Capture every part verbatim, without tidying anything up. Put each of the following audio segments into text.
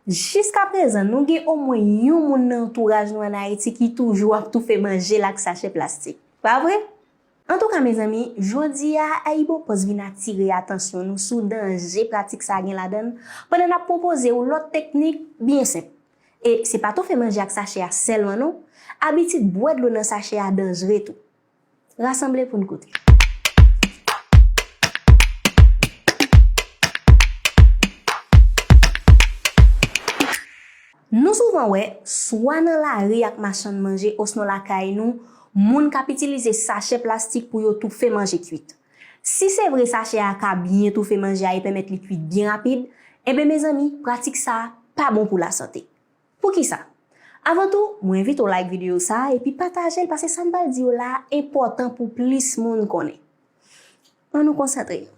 Jiskaprezan, nou gen omwen yon moun nan antouraj nou ann Ayiti ki toujou ap toufe manje l ak sachè plastik. Pa vre? Antouka, mezanmi, jodi a, AyiboPost vin atire atansyon nou sou danje pratik sa a gen ladan l, pandan n ap pwopoze w lòt teknik byen senp. E se pa toufe manje ak sachè a sèlman non, abitid bwè dlo nan sachè a danjre tou. Rasanble pou n koute. Nou souvan wè, swa nan lari ak machann manje osnon lakay nou, moun k ap itilize sachè plastik pou yo toufe manje kwit. Si se vre sachè a ka byen toufe manje a e pèmèt li kwit byen rapid, enben mezanmi, pratik sa a pa bon pou lasante. Poukisa? Avan tou, mwen envite w like videyo sa a epi pataje l paske sa m pral di w la a enpòtan pou plis moun konnen. Ann nou konsantre.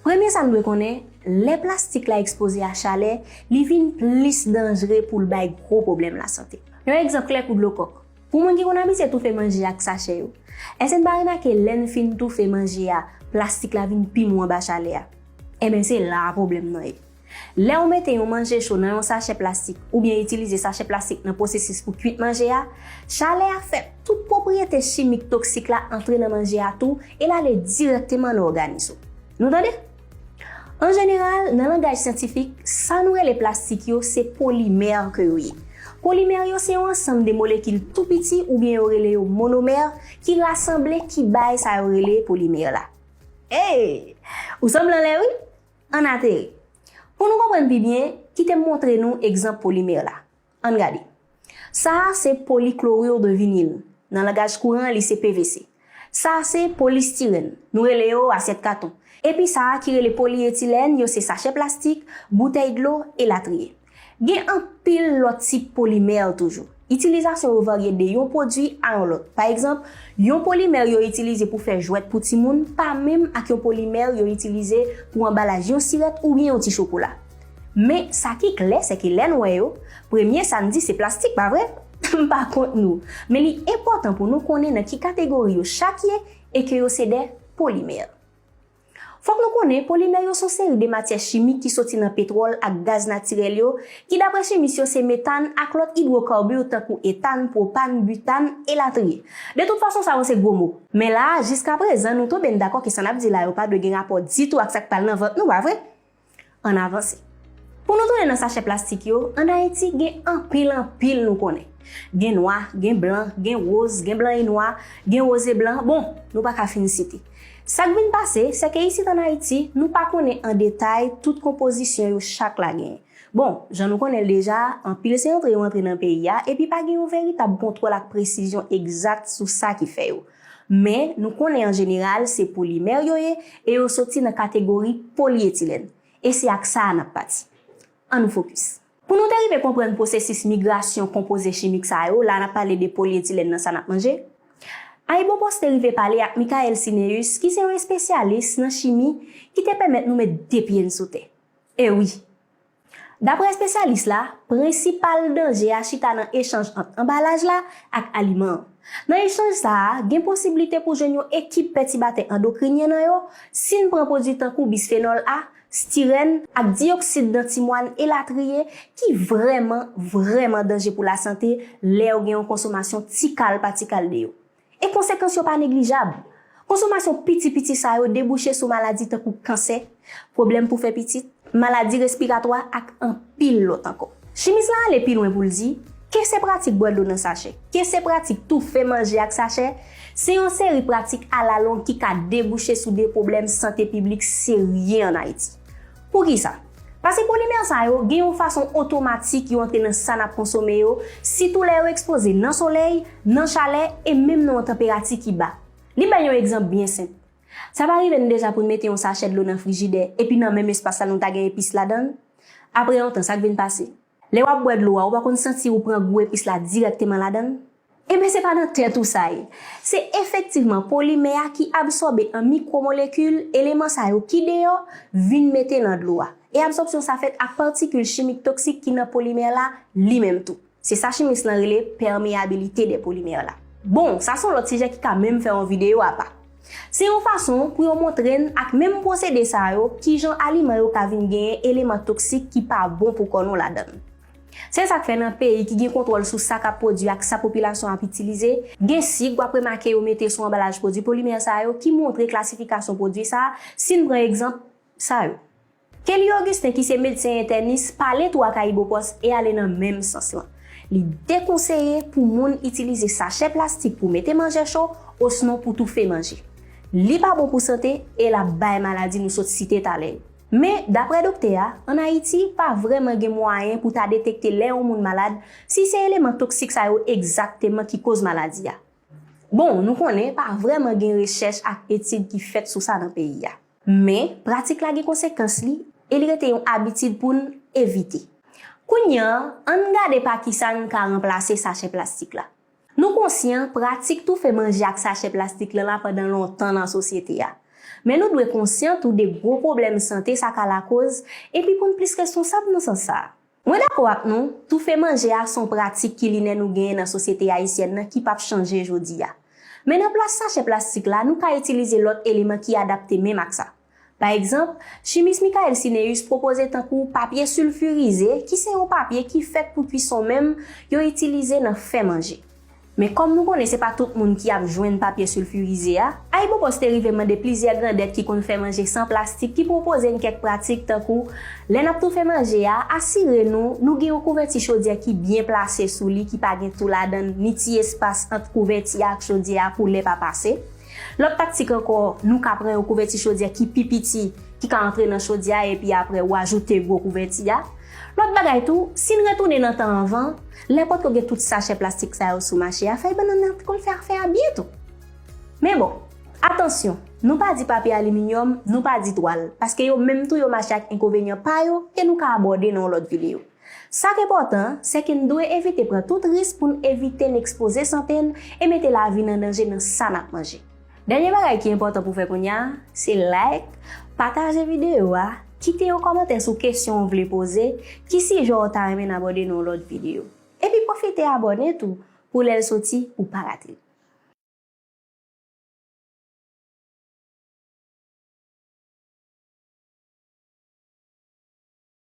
Premye sa n dwe konnen, lè plastik la ekspoze a chalè, li vin plis danjre pou l bay gwo pwoblèm lasante. Yon egzanp klè kou dlo kòk. Pou moun ki konn abitye toufe manje ak sachè yo, èske n pa remake lè n fin toufe manje a, plastik la vin pi mou anba chalè a? Enben se la a pwoblèm nan ye. Lè w mete yon manje cho nan yon sachè plastik oubyen itilize sachè plastik nan pwosesis pou kwit manje a, chalè a fè tout pwopriyete chimik toksik la antre nan manje a tou e l ale dirèkteman nan òganis ou. Nou tande? An jeneral, nan langaj syantifik, sa nou rele plastik yo se polimè ke yo ye. Polimè yo se yon ansanm de molekil tou piti oubyen yo rele yo monomè ki rasanble ki bay sa yo rele polimè la. Ey! Ou sanble anlè wi! Ann atere. Pou nou konprann pi byen, kite m montre nou egzanp polimè la. Ann gade. Sa a se poliklorir de vinil. Nan langaj kouran, li se P V C. Sa a se polistirèn. Nou rele yo asyèt katon. Epi sa a ki rele polyetilèn, yo se sachè plastik, boutèy dlo, elatriye. Gen anpil lòt tip polimè toujou. Itilizasyon yo varye de yon pwodui a yon lòt. Pa egzanp, yon polimè yo itilize pou fè jwèt pou timoun pa menm ak yon polimè yo itilize pou anbalaj yon sirèt oubyen yon ti chokola. Men, sa ki klè, se ke lè n wè yo, premye sa n di se plastik, pa vre? M pa kont nou. Men li enpòtan pou nou konnen nan ki kategori yo chak ye e ke yo se de polimè. Fòk nou konnen polimè yo se yon seri de matyè chimik ki soti nan petwòl ak gaz natirèl yo, ki dapre chimis yo se metàn ak lòt idwokarbir tankou etàn, pwopan, bitan, elatriye. De tout fason, sa yo se gwo mo. Men la a, jiskaprezan, nou tonbe n dakò ke sa n ap di la yo pa dwe gen rapò ditou ak sa k pral nan vant nou, pa vre? Ann avanse. Pou nou tounen nan sachè plastik yo, ann Ayiti gen anpil anpil nou konnen. Gen nwa, gen blan, gen woz, gen blan e nwa, gen woz e blan, bon, nou pa ka fin site. Sa k vin pase, se ke isit ann Ayiti, nou pa konnen an detay tout konpozisyon yo chak la genyen. Bon, jan nou konnen l deja, anpil se antre yo antre nan peyi a, epi pa gen yon veritab kontwòl ak presizyon egzak sou sa ki fè yo. Men, nou konnen an jeneral, se polimè yo ye, e yo soti nan kategori polyetilèn. E se ak sa a n ap pati. Ann nou fokis. Pou nou te rive konprann pwosesis migrasyon konpoze chimik sa yo, la n ap pale de polyetilèn nan sa n ap manje, AyiboPost te rive pale ak Michael Cineus, ki se yon espesyalis nan chimi, ki te pèmèt nou met de pye n sou tè. E wi! Dapre espesyalis la, prensipal danje a chita nan echanj ant anbalaj la ak aliman an. Nan echanj sa a, gen posiblite pou jwenn yon ekip pètibatè andokrinyen nan yo, si n pran pwodui tankou bisfenòl A, stirèn ak diyoksid dantimwàn elatriye ki vrèman, vrèman danje pou lasante lè yo gen yon konsomasyon ti kal pa ti kal de yo. E konsekans yo pa neglijab. Konsomasyon piti piti sa yo debouche sou maladi tankou kansè, pwoblèm pou fè pitit, maladi respiratwa ak anpil lòt ankò. Chimis la ale pi lwen pou l di, ke se pratik bwè dlo nan sachè, ke se pratik toufe manje ak sachè, se yon seri pratik alalong ki ka debouche sou de pwoblèm sante piblik serye ann Ayiti. Poukisa? Paske polimè sa yo gen yon fason otomatik yo antre nan sa n ap konsome yo, sitou lè yo ekspoze nan solèy, nan chalè e menm nan yon tanperati ki ba. Li bay yon egzanp byen senp. Sa pa rive n deja pou n mete yon sachè dlo nan frijidè, epi nan menm espas la nou ta gen epis ladan l? Apre yon tan, sa k vin pase? Lè w ap bwè dlo a, ou pa konn santi ou pran gou epis la dirèkteman ladan l? Enben, se pa nan tèt ou sa ye. Se efektivman polimè a ki absòbe an mikwomolekil eleman sa yo ki deyò vin mete nan dlo a. E absòpsyon sa fèt ak patikil chimik toksik ki nan polimè la li menm tou. Se sa chimis lan rele pèmeyabilite dè polimè la. Bon, sa se yon lòt sijè ki ka menm fè yon videyo apa. Se yon fason pou yo montre n ak menm pwosede sa yo kijan aliman yo ka vin genyen eleman toksik ki pa bon pou kò nou ladan l. Se sa k fè nan peyi ki gen kontwòl sou sa k ap pwodui ak sa popilasyon ap itilize, gen sik w ap remake yo mete sou anbalaj pwodui polimè sa yo ki montre klasifikasyon pwodui sa a, si n pran egzanp sa yo. Kelly Augustin ki se medsen entènis pale tou ak AyiboPost e ale nan menm sans lan. Li dekonseye pou moun itilize sachè plastik pou mete manje cho osnon pou toufe manje. Li pa bon pou sante e l ap bay maladi nou sot site talè yo. Men, daprè doktè a, ann Ayiti, pa vrèman gen mwayen pou ta detekte lè yon moun malad si se eleman toksik sa yo egzakteman ki koz maladi a. Bon, nou konnen pa vrèman gen rechèch ak etid ki fèt sou sa nan peyi a. Men, pratik la gen konsekans li e li rete yon abitid pou n evite. Kounye a, ann gade pa kisa n ka ranplase sachè plastik la. Nou konsyan pratik toufe manje ak sachè plastik lan la pandan lontan nan sosyete a. Men nou dwe konsyan tou de gwo pwoblèm sante sa ka lakoz epi pou n plis responsab nan sans sa a. Mwen dakò ak nou, toufe manje a se yon pratik ki linè nou genyen nan sosyete ayisyèn nan ki p ap chanje jodi a. Men nan plas sachè plastik la, nou ka itilize lòt eleman ki adapte menm ak sa. Pa egzanp, chimis Michael Cineus pwopoze tankou papye silfirize, ki se yon papye ki fèt pou kwison menm, yo itilize nan fè manje. Men kòm nou konnen se pa tout moun ki ap jwenn papye silfirize a, AyiboPost te rive mande plizyè grandèt ki konn fè manje san plastik ki pwopoze n kèk pratik tankou, lè n ap toufe manje a, asire nou nou gen yon kouvèti chodyè ki byen plase sou li, ki pa gen tou ladan l, ni ti espas ant kouvèti a ak chodyè a pou lè pa pase. Lòt taktik ankò, nou ka pran yon kouvèti chodyè ki pi piti, ki ka antre nan chodyè a epi apre ou ajoute gwo kouvèti a. Lòt bagay tou, si n retounen nan tan anvan, lè potko gen tout sachè plastik sa yo sou mache a, fèy bannann nan t konn fè afè a byen tou. Men bon, atansyon, nou pa di papye aliminyòm, nou pa di twal, paske yo menm tou yo mache ak enkonvenyan pa yo ke nou ka abòde nan yon lòt videyo. Sa k enpòtan an, se ke n dwe evite pran tout risk pou n evite n ekspoze sante n e mete lavi n an danje nan sa n ap manje. Dènye bagay ki enpòtan pou fè kounye a, se like, pataje videyo a, kite yon kòmantè sou kesyon w vle poze, ki sijè w ta renmen n abòde nan yon lòt videyo. Epi pwofite abòne tou pou lè l soti ou pa rate l.